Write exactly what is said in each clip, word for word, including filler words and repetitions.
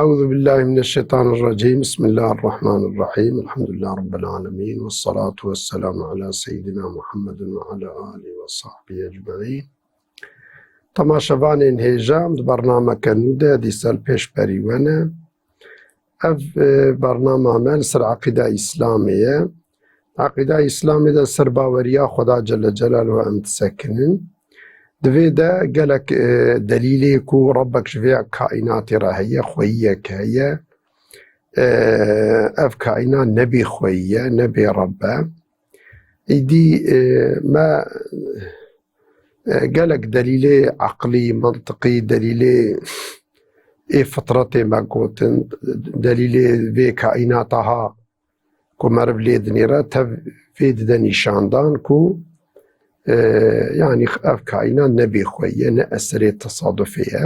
أعوذ بالله من الشيطان الرجيم. بسم الله الرحمن الرحيم. الحمد لله رب العالمين. والصلاة والسلام على سيدنا محمد وعلى آله وصحبه أجمعين. Temaşevanên hêja, em di bernameke nû de dîsa li pêş berî we ne. Ev, e, bernama me li ser eqîda Îslamê ye. Eqîda Îslamê de ser baweriya Xweda Celle Celaluhu em disekinin. Di vê de gelek, e, delîlê ku Rebbek ji vê kaînatê re heye, xweyiyek heye. E, ev kaînat ne bê xweyî ye, ne bê Reb e. Îdî, e, me, e, gelek delîlê eqlî, mintiqî, delîlê ê fitretê me gotin, delîlê vê kaînata ha ku meriv lê dinêre, tev vê dide nîşandan ku, e, yanî ev kaînat ne bê xweyî ye, ne eserê tesadufê ye.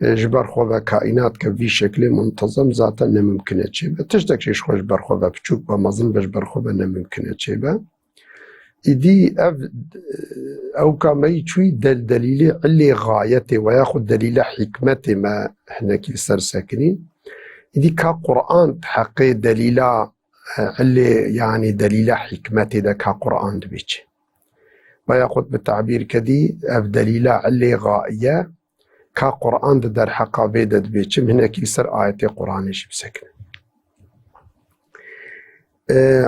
E, ji ber xwe ve kaînat ke vî şeklê muntezem zaten ne mimkin e çêbe. Tiştek jî ji xwe ji ber xwe ve biçûk be, mezin be, ji ber xwe ve ne mimkin e çêbe. Îdî ev, e, ewka me yî çûyî del-, delîlê ilê xayetê we yaxud delîla hîkmetê me hinekî li ser sekinîn. Îdî ka Quran di heqê delîla, e, ilê, yanî delîla hîkmetê de ka Quran dibê çi? Ve yaxud bi tabîr kedî ev delîla ilê xaye, ka Quran di derheqa vê de dibê çi? Em hinekî li ser ayetê Quranê jî bisekinin. E,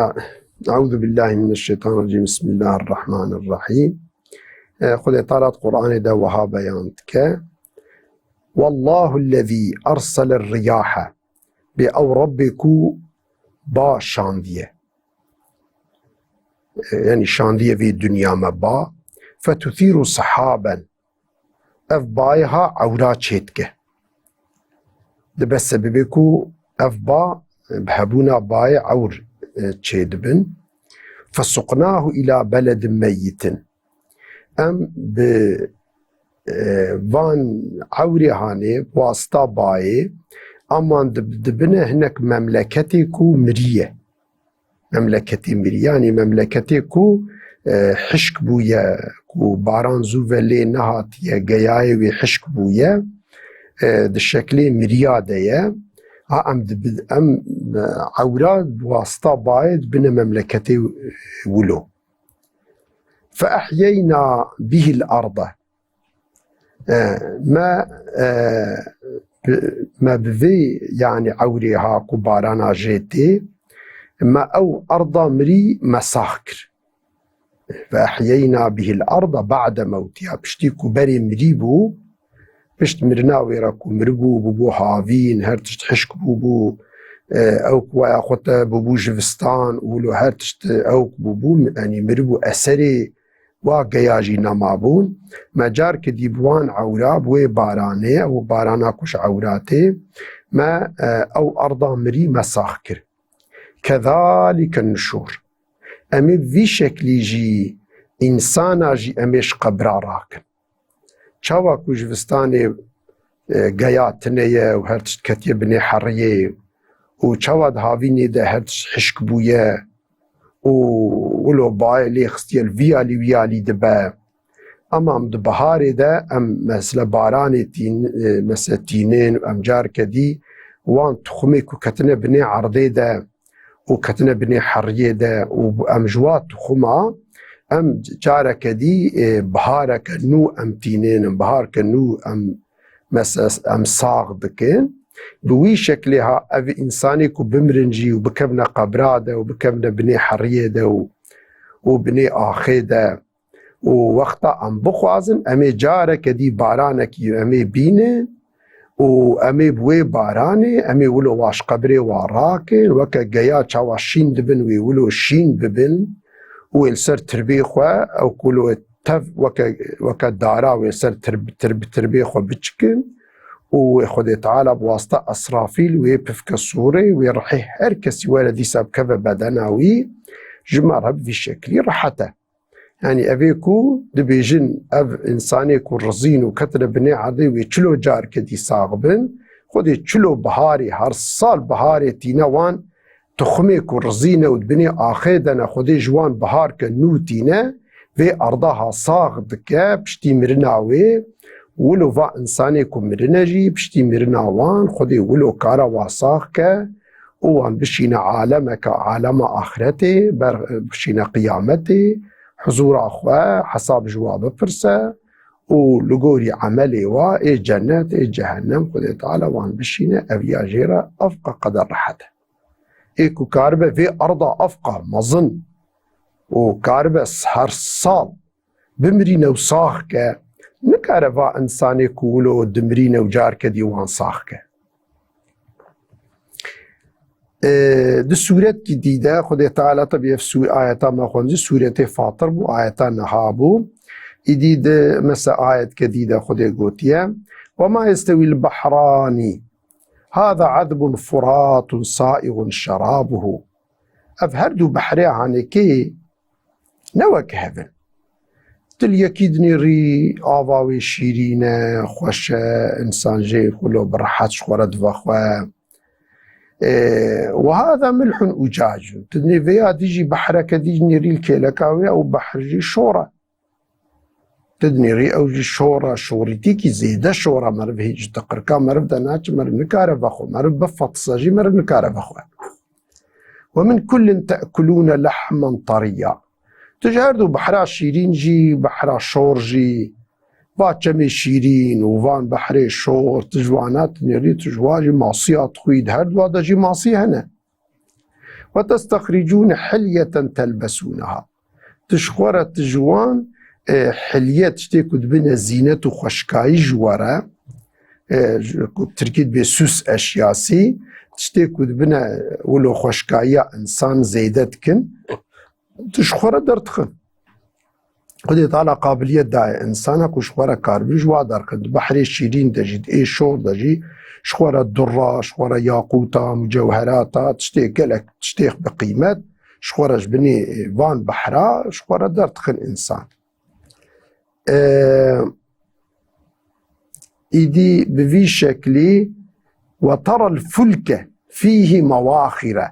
Eûzu billahi mineşşeytanirracîm. Bismillahirrahmanirrahîm. E, Xwedê Teala di Quranê de wiha beyan dike: Wallahüllezî erseler riyahe. Bê ew Rebbê ku ba şandiye. E, yanî şandiye vê dinya me ba. Fetuthîru sehaben. Ev bayê ha ewra çêdike. Dibe sebebê ku ev ba, bi hebûna bayê ewr, e, çêdibin. Fesuqnahu ila beledin meyyitin. Em bi, e, van ewrê hanê, bi wasita bayê, eman dib-, dibine hinek memleketê ku miriye. Memleketê mirî, yanî memleketê ku, e, hişk bûye, ku baran zû ve lê nehatiye, geyayê wê hişk bûye, e, di şeklê miriya de ye. Ha, em dibi-, em, e, ewra bi wasita bayê dibine memleketê wilo. Fe ehyeyna bihil arde. E, me, e, bi-, me bi vê, yanî ewrê ha ku barana jê tê, me ew erda mirî me sax kir. Ve ehyeyna bihil arda ba'de mewtiha. Piştî ku berê mirî bû, pişt mirina wê re ku miribû, bûbû havîn, her tişt hişk bûbû, e, ew ku waya xwe te bûbû jivistan û wilo her tişt ew ku bûbû, yanî miribû, eserê wa geya jî nemabûn. Me carke dî bi wan ewra, bi wê baranê, ew barana ku ji ewra tê, me, e, ew erda mirî me sax kir. Kezalike nuşûr. Em ê vî şeklî jî însana jî em ê ji qebra rakin. Çawa ku jivistanê, e, geya tune ye û her tişt ketiye binê heriyê û çawa di havînê de her tişt hişk bûye û wilo bayê lê xistiye li vî alî wî alî dibe. Ama em di biharê de em mesela baranê tîn-, e, mesela tînin û em carke dî wan tuxumê ku ketine binê erdê de û ketine binê heriyê de û em ji wa tuxuma em careke dî, e, bihareke nû em tînin, biharke nû em, mesela, em sax dikin. Bi wî şeklê ha ev însanê ku bimirin jî û bikevne qebra de û bikevne binê heriyê de û, û binê axê de, û wexta em bixwazin, em ê careke dî baranekî em ê bînin û em ê bi wê baranê, em ê wilo wa ji qebrê wa rakin, weke geya çawa şîn dibin, wê wilo şîn bibin û wê li ser tirbê xwe, ew ku wilo tev weke, weke dara wê ser tirb-, tirb-, tirbê xwe biçikin û wê Xwedê Teala bi wasita Esrafîl wê pifke sûrê, wê rihê her kesî were dîsa bikeve bedena wî, ji me re bi vî şeklî rehet e. Yanî ev ê ku dibêjin, ev însanê ku rizîn û ketine binê erdê wê çilo carke dî sax bin, Xwedê çilo biharê, her sal biharê tîne wan tuxumê ku rizîne û di binê axê de ne, Xwedê ji wan biharke nû tîne, vê erda ha sax dike, piştî mirina wê, Wilo va insanê ku mirine jî, piştî mirina wan, Xwedê wilo kara wan sax ke û wan bişîne alemeke, alema axretê, ber, bişîne qiyametê, huzûra xwe, hesab ji wa bipirse û li gorî emelê wa ê cennet, ê cehennem, Xwedê Teala wan bişîne, ev ya jê re evqa qeder rehet e. Ê ku karibe vê erda evqa mezin û karibe her sal bimirîne û sax ke, nikare va insanê ku wilo dimirîne û carke dî wan sax ke. E, di sûretkî dî de Xwedê Teala, tebî ev sû-, ayeta me xwendî, sûretê Fatir bû, ayeta niha bû. Îdî di, mesela, ayetke dî de Xwedê gotiye, "Ve ma yestewîl behrani, hâza azbun furatun saigun şerabuhu." Ev her du behrê hanekê ne wek hev in. Tu li yekî dinêrî ava wê şîrîn e, xweş e, însan jê xwilo bi rehet ji xwe re divexwe. Ê, "Ve hâza milhun ucacun." Tu dinê vêya dî jî behreke dî dinêrî li kêleka wê, ew behr jî şor e. Tu dinêrî ew jî şor e, şorîtîkî zêde şor e, meriv hîç di qirka meriv de naçe, meriv nikare vexwe, meriv bifetise jî meriv nikare vexwe. "Ve min kullin te'kulûne lehman tariyya." Tu ji her du behra şîrîn jî, behra şor jî, va çemê şîrîn û van behrê şor, tu ji wana dinêrî, tu ji wan jî masiya dixwî, di her dua de jî masî hene. "Ve testexricûne hilyeten telbesûneha." Tu ji xwe re, tu ji wan, e, hilye, tiştê ku dibine zînet û xweşkayî ji we re, e, ji, ku tirkî dibê süs eşyasî, tiştê ku dibine wilo xweşkayiya însan zêde dikin, tu ji xwe re derdixin. Xwedê Teala qabiliyet daye însana ku ji xwe re karibû ji wa derxin. Di behrê şîrîn de jî, di ê şor de jî ji xwe re dura, ji xwe re yaqûta, mucewherata, tiştê gelek, tiştê bi qîmet ji xwe re ji binê van behra ji xwe re derdixin însan. Ee, Îdî bi vî şeklî, "Ve terel fulke fîhî mewaxîre."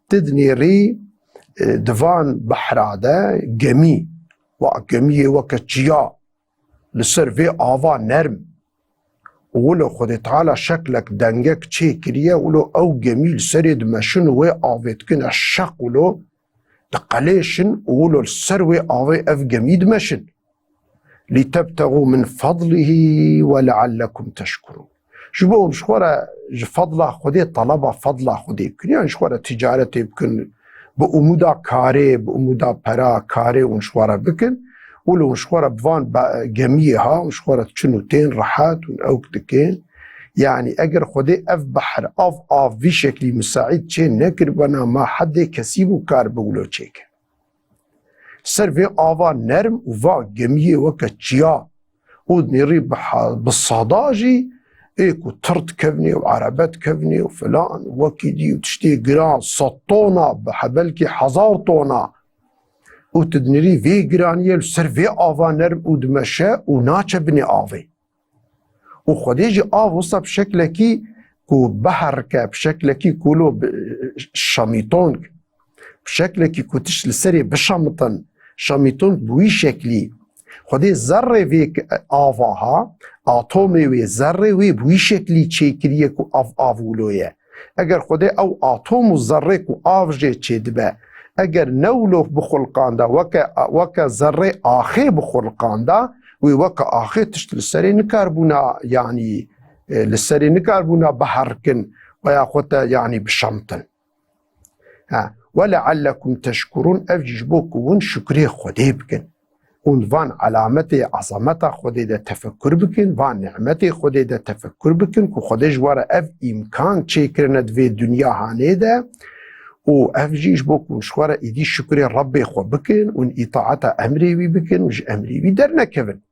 Tu dinêrî, e, di van behra de gemî, wa gemiyê weke çiya li ser vê ava nerm. Û wilo Xwedê Teala şeklek dengek çêkiriye, wilo ew gemî li serê dimeşin û wê avê dikin, eşeq wilo diqelêşin û wilo li ser wê avê ev gemî dimeşin. "Litebtexû min fadlihî ve leallekum teşkurûn." Ji bo hûn ji xwe re ji fadla Xwedê, taleba fadla Xwedê bikin. Yan ji xwe re ticaretê bikin, bi umûda karê, bi umûda pera, karê hûn ji xwe re bikin. Wilo hûn ji xwe re bi van be-, gemiyê ha, hûn ji xwe re diçin û tên rehet, hûn ewk dikin. Yanî eger Xwedê ev behr, av, av vî şeklî misaîd çê nekiribana, ma hedê kesî bû kar bi wilo çêke. Ser vê ava nerm û va gemiyê weke çiya û nêrî bi ha-, bi sada jî ê ku tir dikevnê û erebe dikevnê û filan, wekî dî û tiştê giran, sed tona, bi he-, belkî hezar tona û tu dinêrî vê giraniyê li ser vê ava nerm û dimeşe û naçe binê avê. Û Xwedê jî av wisa bi şeklekî ku biherike, bi şeklekî ku lo bi, şamîton, bi şeklekî ku tişt li serê bişamitin, şamîton bi wî şeklî. Xwedê zerrê vê k-, ava ha, atomê wê, zerrê wê bi wî şeklî çêkiriye ku av, av wilo ye. Eger Xwedê ew atom û zerrê ku av jê çêdibe, eger ne wilo bixulqanda, weke, weke zerrê axê bixulqanda, wê weke axê tişt li serê nikarbûna, yanî, e, li serê nikarbûna biherikin veya xwe te, yanî, bişamtin. Ha, "Ve leallekum teşkurûn", ev jî ji bo ku hûn şukrê Xwedê bikin. Hûn van elametê ezameta Xwedê de tefekkur bikin, van nimetê Xwedê de tefekkur bikin ku Xwedê ji we re ev îmkan çêkirine di vê dinya hanê de û ev jî ji bo ku hûn ji xwe re êdî şukrê Rebbê xwe bikin, hûn îtaeta emrê wî bikin û ji emrê wî dernekevin.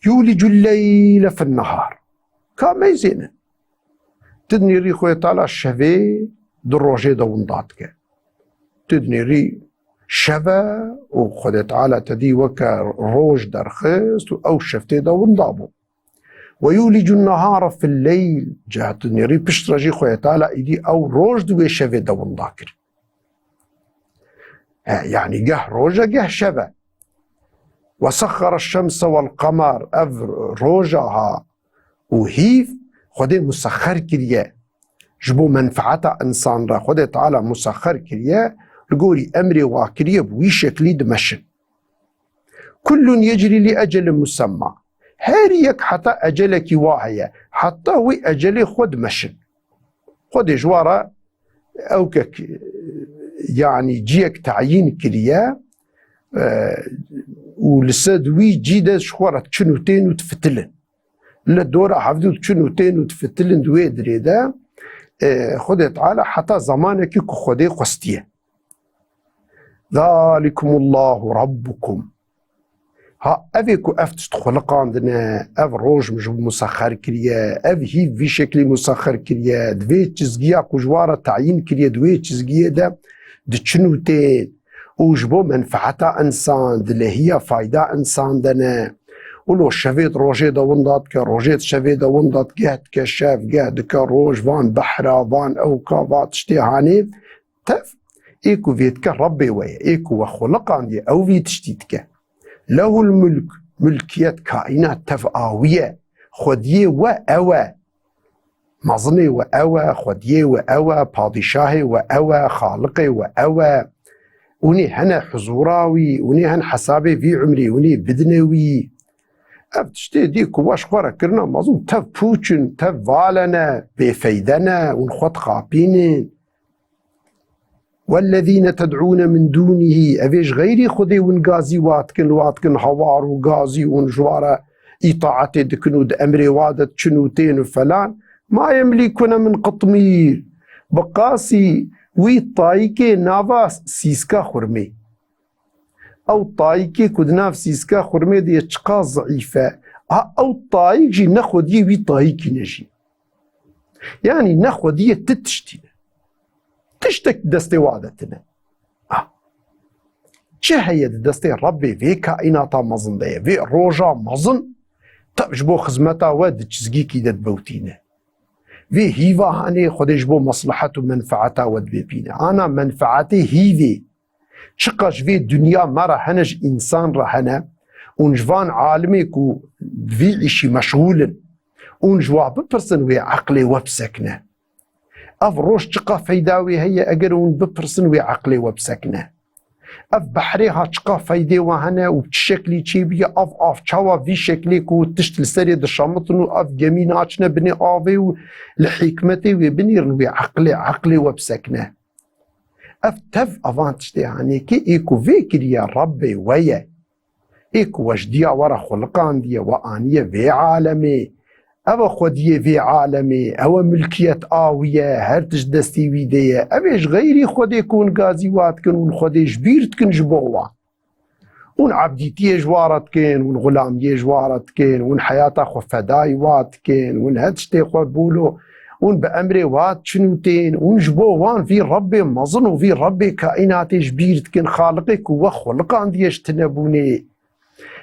"Yûlicul leyle fin nehar." Ka meyzêne. Tu dinêrî Xwedê Teala şevê di rojê de winda dike. Tu dinêrî şev e û Xwedê Teala te dî weke roj derxist û ew şev tê de winda bû. "Ve yûlicun nehara fil leyl." Ca tu dinêrî pişt re jî Xwedê Teala êdî ew roj di wê şevê de winda kir. He, yanî geh roj e, geh şev e. وسخر الشمس والقمر، ev roja ha û hîv Xwedê musexxer kiriye. Ji bo menfeeta însan re Xwedê Teala musexxer kiriye, li gorî emrê wa kiriye, bi wî şeklî dimeşin. Kullun yecrî li ecelin musemma. Her yek heta ecelekî wa heye. Heta wî ecelê xwe dimeşin. Xwedê ji wa re ewkek, yanî ciyek teyîn kiriye, e, û li ser wî cî de ji xwe re diçin û tên û difitilin. Li dora hevdû diçin û tên û difitilin di wê dirê de, e, Xwedê Teala heta zemanekî ku Xwedê xwestiye. Zalikumullahu Rabbukum. Ha, ev ê ku ev tişt xuliqandine, ev roj ji bo musexxer kiriye, ev hîv vî şeklî musexxer kiriye, di vê çizgiya ku ji wa re teyîn kiriye, di wê çizgiyê de diçin û tên û ji bo menfeeta însan, dilehiya fayda însan de ne. Wilo şevê di rojê de winda dike, rojê di şevê de winda dike, geh dike şev, geh dike roj, van behra, van ewka, va tiştê hanê. Tev, ê ku vê dike Rebbê we ye, ê ku we xuliqandiye, ew vî tiştî dike. Lehul mulk, mulkiyet, kaînat tev a wî ye. Xwediyê we ew e. Mezinê we ew e, xwediyê we ew e, padîşahê we ew e, xaliqê we ew e. Hûnê hene huzûra wî, hûnê hen hesabê vî umrê, hûnê bidine wî. Ev tiştê dî ku we ji xwe re kirine mezin, tev pûç in, tev vale ne, bêfeyde ne, hûn xwe dixapînin. Wellezîne ted'ûne min dûnihî, ev ê ji xeyrî Xwedê hûn gazî wa dikin, wa dikin hawar û gazî, hûn ji wa re îtaetê dikin û di emrê wa de diçin û tên û felan. Ma yemlîkûne min qitmîr, bi qasî wî tayîkê nava sîska xurmê. Ew tayîkê ku di nav sîska xurmê de ye çiqas zeîf e, ha ew tayîk jî ne xwediyê wî tayîkî ne jî. Yanî ne xwediyê ti tiştî ne. Tiştek destê wa de tine. Ah. Çi heye di destê Rebbê vê kaînata mezin de ye, vê roja mezin, tev ji bo xizmeta we di çizgîkî de dibewtîne. Vê hîva hanê Xwedê ji bo meslehet û menfeeta we dibêpîne. Ana menfeetê hîvê çiqas ji vê dinya me re hene, ji însan re hene, hûn ji van alimê ku bi vî îşî meşxûl in, hûn ji wa bipirsin, wê eqlê we bisekine. Ev roj çiqa feyda wê heye eger hûn bipirsin, wê eqlê we bisekine. Ev behrê ha çiqa feydê we hene û bi çi şeklî çêbûye, ev av çawa vî şeklê ku tişt li serê dişemitin û ev gemî naçine binê avê û li hikmetê wê binêrin, wê eqlê, eqlê we bisekine. Ev tev avan tiştê hanê ki ê ku vê kiriye Rebbê we ye. Ê ku we ji diya we re xuliqandiye, we aniye vê alemê. Ew e xwediyê vê alemê, ew e milkiyet a wî ye, her tişt destê wî de ye. Ev ê ji xeyrî Xwedê ku hûn gazî wa dikin, hûn Xwedê ji bîr dikin ji bo wan. Hûn ebdîtiyê ji wa re dikin, hûn xulamiyê ji wa re dikin, hûn heyata xwe fedayî wa dikin, hûn her tiştê xwe bûlo, hûn bi emrê wa diçin û tên, hûn ji bo wan vî Rebbê mezin û vî Rebbê kaînatê ji bîr dikin, Xaliqê ku we xuliqandiye ji tinebûnê.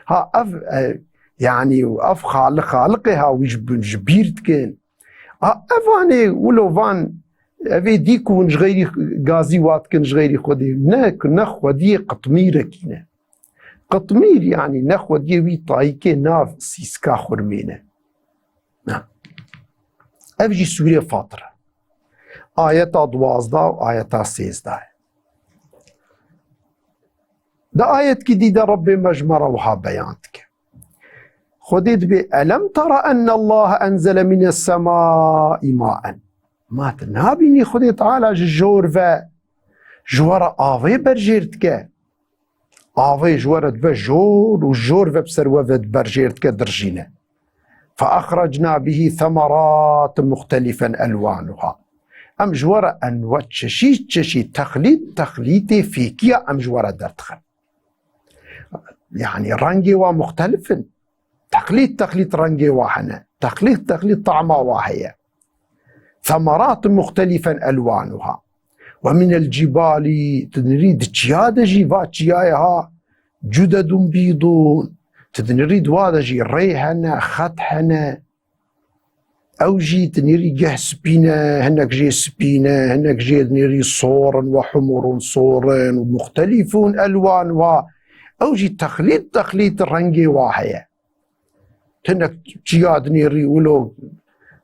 Ha ev, e, yanî ev Xaliq, Xaliqê ha wî ji, ji bîr dikin. Ha ev anê wilo van, ev ê dî ku hûn ji xeyrî gazî wa dikin, ji xeyrî Xwedê. Ne, ne xwediyê qitmîrekî ne. Qitmîr, yanî ne xwediyê wî tayîkê nav sîska xurmê ne. Na. Ev jî sûrê Fatir e. Ayeta duwazdeh û ayeta sêzdeh e. Di ayetkî dî de Rebbê me ji me re wiha beyan dike. Xwedê dibê, "Elem tera enne Allahe enzele mines semai maen." Ma tu nabînî Xwedê Teala ji jor ve ji we re avê berjêr dike? Avê ji we re dibe jor û jor ve bi ser we ve berjêr dike, dirjîne. Fe exrecna bihî semeratin muxtelifen elwanuha. Em ji we re enwe çeşît çeşît, texlît texlîtê fêkiya em ji we re derdixin. Yanî rengê wa muxtelif in. Texlît texlît rengê wa hene. Texlît texlît tama wa heye. Semerat muxtelifen elwanuha. Ve minel cibali, tu dinirî di çiya de jî, va çiyayê ha, cudedun bîdun. Tu dinirî di wa de jî rê hene, xet hene. Ew jî dinêrî geh spî ne, hinek jê spî ne, hinek jê dinêrî sor in, ve humurun sor in, û muxtelîfûn elwanuha. Ew jî texlît, texlît rengê wa heye. Hinek çiya dinêrî wilo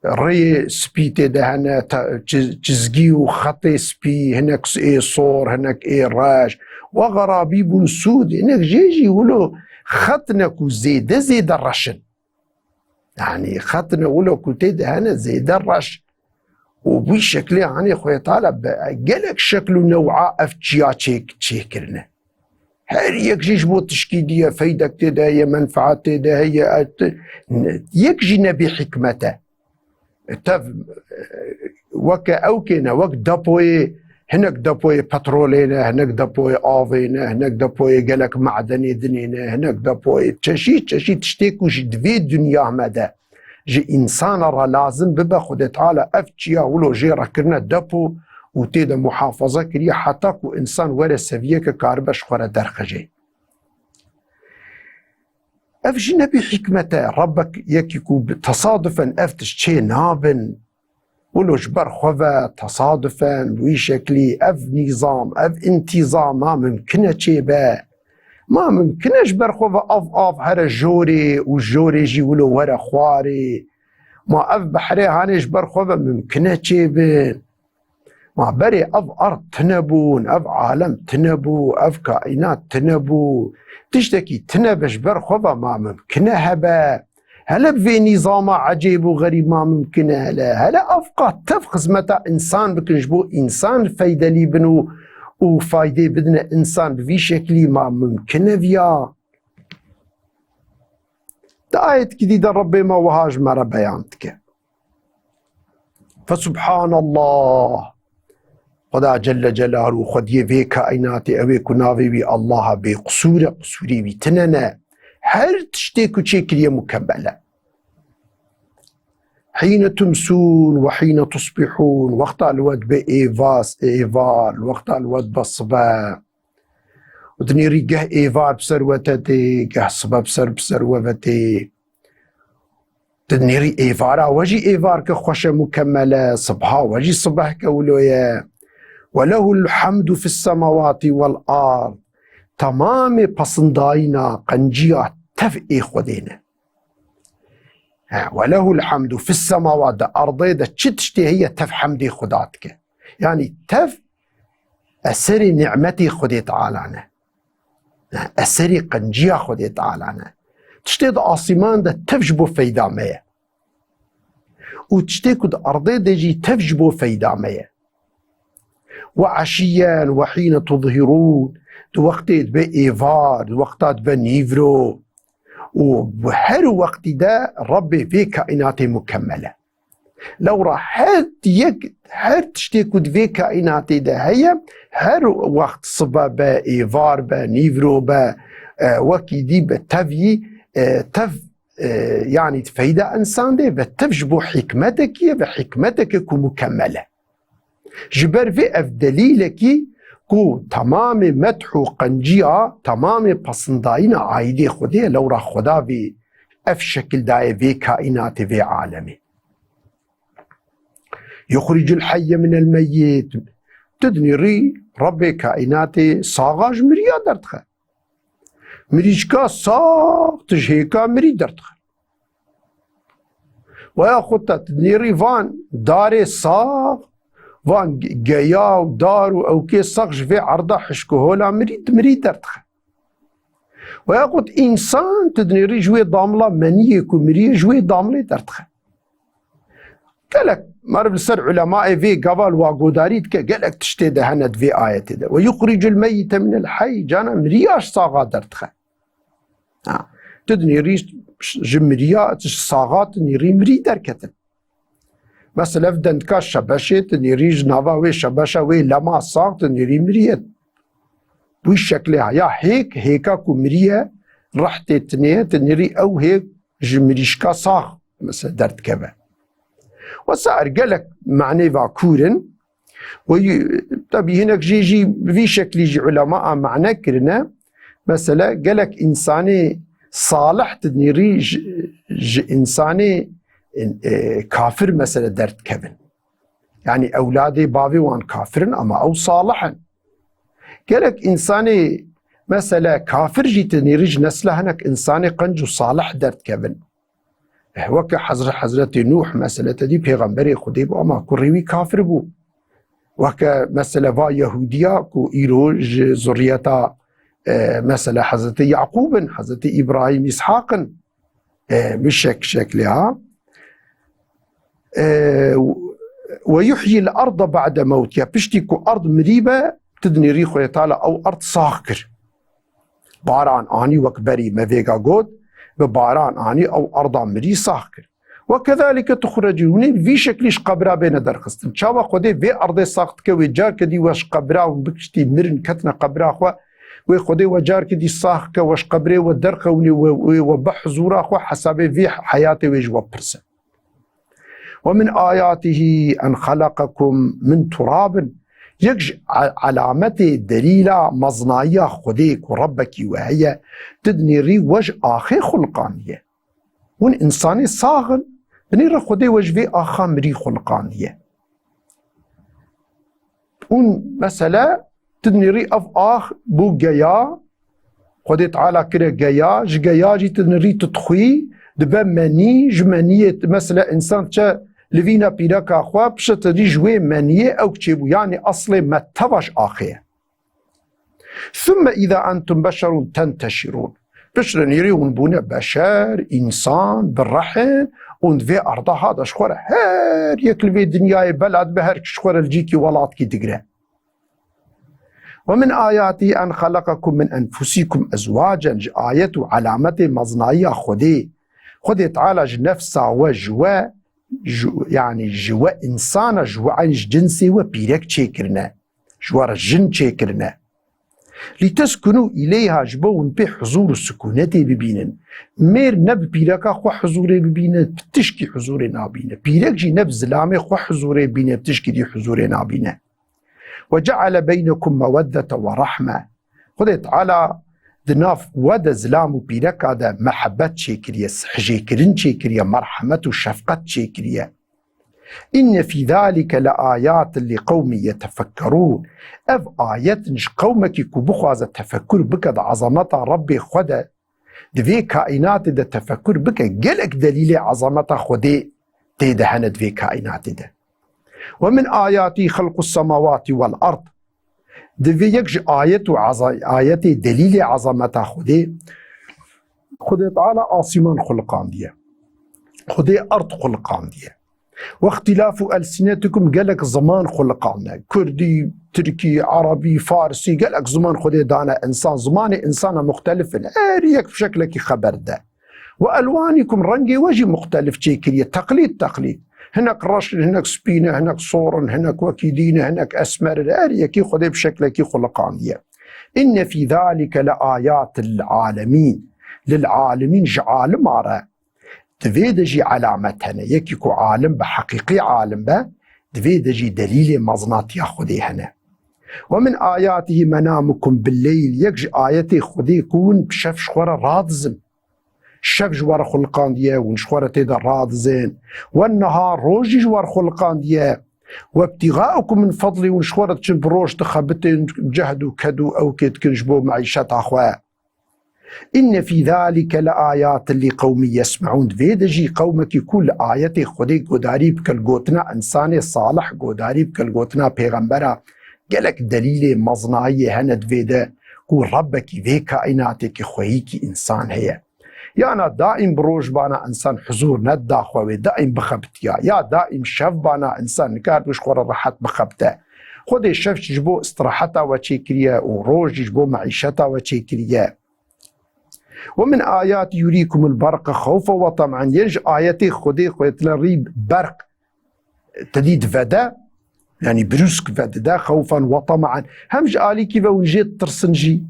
rêyê spî tê de hene, te-, çiz-, çizgî û xetê spî, hinek s-, ê sor, hinek ê reş. Wa xerabî bûn sûd, hinek jê jî wilo xet ne ku zêde zêde reş in. Yanî xet ne wilo ku tê de hene zêde reş. Û wî şeklê hanê Xwedê Teala bi gelek şekl û new'a ev çiya çêk-, çêkirine. Her yek jî ji bo tişkî diye, feydek tê de heye, menfaet tê de heye, et-, yek jî ne bê hikmet e. Tev, e, weke ew kêne, wek depoyê, hinek depoyê petrolê ne, hinek depoyê avê ne, hinek depoyê gelek madenê dinê ne, hinek depoyê çeşît çeşît tiştê ku jî di vê dinya me de ji însana re lazim bibe, Xwedê Teala ev çiya wilo jê re kirine depo û tê de muhafaza kiriye heta ku însan were seviyeke karibe ji xwe re derxije. Ev jî ne bê hikmet e. Rebbek yekî ku bi tesadufen ev tişt çê nabin. Wilo ji ber xwe ve tesadufen bi wî şeklî ev nîzam, ev întîzam ma mimkin e çêbe? Ma mimkin e ji ber xwe ve av, av here jorê û jorê jî wilo were xwarê? Ma ev behrê hanê ji ber xwe ve mimkin e çêbin? Ma berê ev erd tune bûn, ev alem tune bû, ev kaînat tune bû. Tiştekî tune be ji ber xwe ve ma mimkin e hebe? Hele bi vê nîzama ecêb û xerîb ma mimkin e hele? Hele ev qat tev xizmeta însan bikin, ji bo însan feydelî bin û, û faydê bidine însan bi vî şeklî ma mimkin e viya? Di ayetkî dî de Rebbê me wiha ji me re beyan dike. Fesubhanallah. Xweda Celle Celaluhu, Xwediyê vê kaînatê, ew ê ku navê wî Allah e, bêqisûr e, qisûrê wî tune ne. Her tiştê ku çêkiriye mukemmel e. Hîne tumsûn we hîne tusbihûn, wexta li we dibe êvas, êvar, wexta li we dibe sibe. Û dinêrî geh êvar bi ser we te tê, geh sibe bi ser, bi ser we ve tê. Dinêrî êvara we jî êvarke xweş e, mukemmel e, sibha we jî sibehke wilo ye. Ve lehul hemdu fis semawati vel ard. Temamê pesindayîna, qenciya tev ê Xwedê ne. He, ve lehul hemdu fis semawa, di erdê de çi tiştê heye tev hemdê Xweda dike. Yanî tev eserê nîmetê Xwedê Teala ne. Eserê qenciya Xwedê Teala ne. Tiştê di asîman de tev ji bo feyda me ye. Û tiştê ku di erdê de jî tev ji bo feyda me ye. Ve eşîyen ve hîne tuzhirûn, di wextê dibe êvar, di wexta dibe nîvro. Û bi her wextî de Rebbê vê kaînatê mukemmel e. Lewra her yek, her tiştê ku di vê kaînatê de heye, her wext sibe be, êvar be, nîvro be, e, wekî dî be, tevî, e, tev, e, yanî feyda însan dê ve tev ji bo hikmetekî ye ve hikmeteke ku mukemmel e. Ji ber vê ev delîlekî ku temamê medh û qenciya, temamê pesindayîna aîdê Xwedê ye, lewra Xweda vê ev şekil daye vê kaînatê, vê alemê. Yuxricul heyye minel meyyit. Tu dinêrî Rebbê kaînatê saxa ji miriya derdixe. Mirîşka sax tu ji hêka mirî derdixe. Weya xwe te tu dinêrî van darê sax, van ge-, geya û dar û ewkê sax ji vê erda hişk û hola mirî, di mirî derdixe. Weya xwe tu însan tu dinêrî ji wê damla meniyê ku miriye ji wê damlê derdixe. Gelek meriv li ser ulemayê vê gava li wa godarî dike, gelek tiştê de hene di vê ayetê de. Ve yuxricul meyyite minel heyy, cana miriya ji saxa derdixe. Ha. Tu dinêrî ji miriya, ji saxa tu nêrî mirî derketin. Mesela ev dendika şebeşê, tu nêrî ji nava wê şebeşa wê lema sax, tu nêrî miriye. Wî şeklê ha. Ya hêk, hêka ku miriye, reh tê tinê, tu nêrî ew hêk ji mirîşka sax, mesela, derdikeve. Wesair gelek manê va kûr in. Wê, tebî hinek jê jî bi vî şeklî jî ulema a mane kirine. Mesela gelek însanê salih dinêrî ji, ji însanê, e, kafir mesela derdikevin. Yanî ewladê bavê wan kafir in ama ew salih in. Gelek însanê Mesele kafir jî tinêrî ji nesla hinek insanê qenc û salih derdikevin. Eh, weke Hezre-, Hezretê Nûh mesele te dî pêxemberê Xwedê bû, ama kurê wî kafir bû. Weke mesele va Yehûdiya ku îro ji zurriyeta, eh, mesele Hezretê Yaqûb in, Hezretê Îbrahîm, Îshaq in, eh, bi şek-, şeklê ha. Eh, "Ve yuhyil arda ba'de mewtiha." Piştî ku erd mirî be, tu dinêrî Xwedê Teala ew erd sax kir. Baran anî wek berî me vêga got, bi baran anî ew erda mirî sax kir. "Ve kezalike tuxrecûn." Hûn ê bi vî şeklî ji qebra bêne derxistin. Çawa Xwedê vê erdê sax dike, wê carke dî we ji qebra hûn bikiştî mirin ketine qebra xwe, wê Xwedê we carke dî sax ke, we ji qebrê we derxewinê, we, wê we bi huzûra xwe hesabê vê heyatê wê ji we pirse. "Ve min ayatihi en xeleqekum min turabin." Yek ji a-, alametê delîla meznayiya Xwedê ku Rebbekî we heye, tu dinêrî we ji axê xuliqandiye. Hûn insanê sax in, dinêre Xwedê we ji vê axa mirî xuliqandiye. Hûn mesele, tu dinêrî ev ax bû geya, Xwedê Teala kire geya, ji geya jî tu dinêrî tu dixwî, dibe menî, ji meniyê, mesele, însan diçe livîna pîreka xwe, piştre tu dî ji wê meniyê ew çêbû. Yanî eslê me teva ji axê ye. "Thumme îza entum beşerun tenteşirûn." Piştre nêrî hûn bûne beşer, însan, bi rehim, hûn di vê erda ha de ji xwe re her yek li vê dinyayê bela dibe, her ji xwe re li cîkî welatkî digire. "Ve min ayatî en xeleqekum min enfusikum ezwacen." Ji ayet û alametê meznayiya Xwedê, Xwedê Teala ji nefsa we, ji we, ji, yanî ji we însana, ji we eyn ji cinsê we pîrek çêkirine. Ji we re jin çêkirine. "Lîteskunû îleyha", ji bo hûn pê huzûr û sikûnetê bibînin. Mêr ne bi pîreka xwe huzûrê bibîne, bi tişkî huzûrê nabîne. Pîrek jî ne bi zilamê xwe huzûrê bîne, bi tişkî dî huzûrê nabîne. "Ve ceale beynekum meweddete ve rahme." Xwedê Teala di nav we de, zilam û pîreka de mehebet çêkiriye, hijêkirin çêkiriye, merhemet û şefqet çêkiriye. "Inne fî zalike le ayatin li qewmin yetefekkerûn." Ev ayet in ji qewmekî ku bixwaze tefekkur bike di ezameta Rebbê xwe de, di vê kaînatê de tefekkur bike, gelek delîlê ezameta Xwedê tê de hene di vê kaînatê de. "Ve min ayatî xelqus semawatî vel erd." Divê yek ji ayet û eza-, ayetê delîlê ezameta Xwedê, Xwedê Teala asîman xuliqandiye. Xwedê erd xuliqandiye. "Ve îxtilâfu elsînetikum", gelek ziman xuliqandine. Kurdî, tirkî, erebî, farsî, gelek ziman Xwedê dane însan. Zimanê însana muxtelif in. Her yek bi şeklekî xeber de. "Ve elwanikum", rengê we jî muxtelif çêkiriye. Teqlîd, teqlîd. Hinek reş in, hinek spî ne, hinek sor in, hinek wekî dî ne, hinek esmer in. Her yekî Xwedê bi şeklekî xuliqandiye. "Inne fî zalike le ayatin lil alemîn." Lil alemîn, ji alima re. Di vê de jî alamet hene. Yekî ku alim be, heqîqî alim be, di vê de jî delîlê meznatiya Xwedê hene. "Ve min ayatihi menamukum billeyl." Yek ji ayetê Xwedê ku hûn bi şev ji xwe re radizin. Şev ji we re xuliqandiye, hûn ji xwe re tê de radizên. "Wen nehar", roj jî ji we re xuliqandiye. "Ve ibtîgaukum min fedlî", hûn ji xwe re diçin bi roj dixebitên, cehd û ked û ewkê dikin ji bo meîşeta xwe. "Inne fî zalike le ayatin li qewmin yesmeûn." Di vê de jî qewmekî ku li ayetê Xwedê godarî bike, li gotina însanê salih godarî bike, li gotina pêxembera, gelek delîlê mezinayiyê hene di vê de ku Rebbekî vê kaînatê ki xweyîkî însan heye. Yana daîm bi roj bana însan huzûr nedida xwe wê, daîm bixebitiya. Ya daîm şev bana însan nikaribû ji xwe re rehet bixebite. Xwedê şev ji bo istiraheta we çêkiriye û roj jî ji bo meîşeta we çêkiriye. "Ve min ayatî yurîkumul berqa xewfen ve tem'en." Yên ji ayetê Xwedê, Xwedê tine rî berq te dî divede, yanî brûsk vedide, xewfen ve tem'en. Hem ji alîkî ve hûn jê ditirsin jî.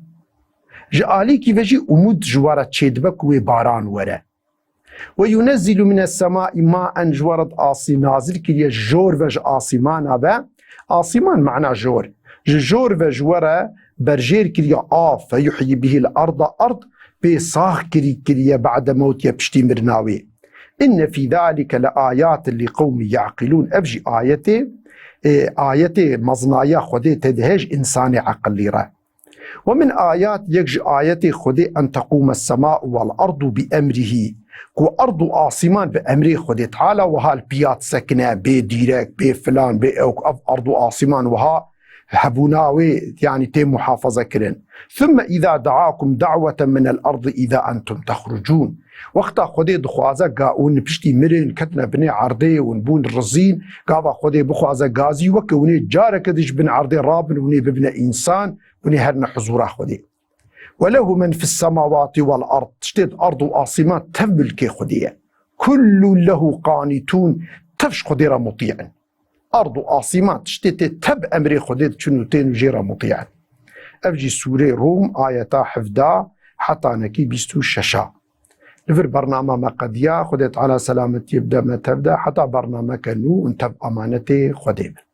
Ji alîkî ve jî umûd ji we re çêdibe ku wê baran were. "Ve yunezzilu mines semai maen", ji we re di asî nazil kiriye, ji jor ve ji asîmana ve. Asîman mana jor. Ji jor ve ji we re berjêr kiriye av, "fe yuhyi bihil arda", ard pê sax kirî kiriye, "ba'de mewtiha", piştî mirina wê. "Inne fî zalike le ayatin li qewmi yaqilûn." Ev jî ayetê, e, ayetê mezinaya Xwedê tê de heye ji însanê eqilî re. Ve min ayat, yek ji ayetê Xwedê, en teqûme sema'u vel ardu bi emrihî, ku erd û asîman bi emrê Xwedê Teala wiha li piya disekine, bê dîrek, bê filan, bê ewk, ev erd û asîman wiha hebûna wê, yanî tê muhafaza kirin. Thumme îza da'akum da'weten minel ardi îza entum texrucûn. Wexta Xwedê dixwaze ga hûn piştî mirin, ketine binê erdê, hûn bûn rizîn, gava Xwedê bixwaze gazî weke hûnê careke din ji bin erdê rabin, hûnê bibine însan, hûnê herine huzûra Xwedê. Ve lehu men fis semawati vel ard. Tiştê di erd û asîman tev milkê Xwedê ye. Kullun lehu qanitûn. Tev ji Xwedê re mutî in. Erd û asîman tiştê tê tev emrê Xwedê diçin û tên û jê re mutî in. Ev jî sûrê Rûm ayeta hevda heta nekî bîst û şeş a. Li vir bernama me qediya, Xwedê Teala selametiyê bide me tev de, heta bernameke nû hûn tev amanetê Xwedê bin.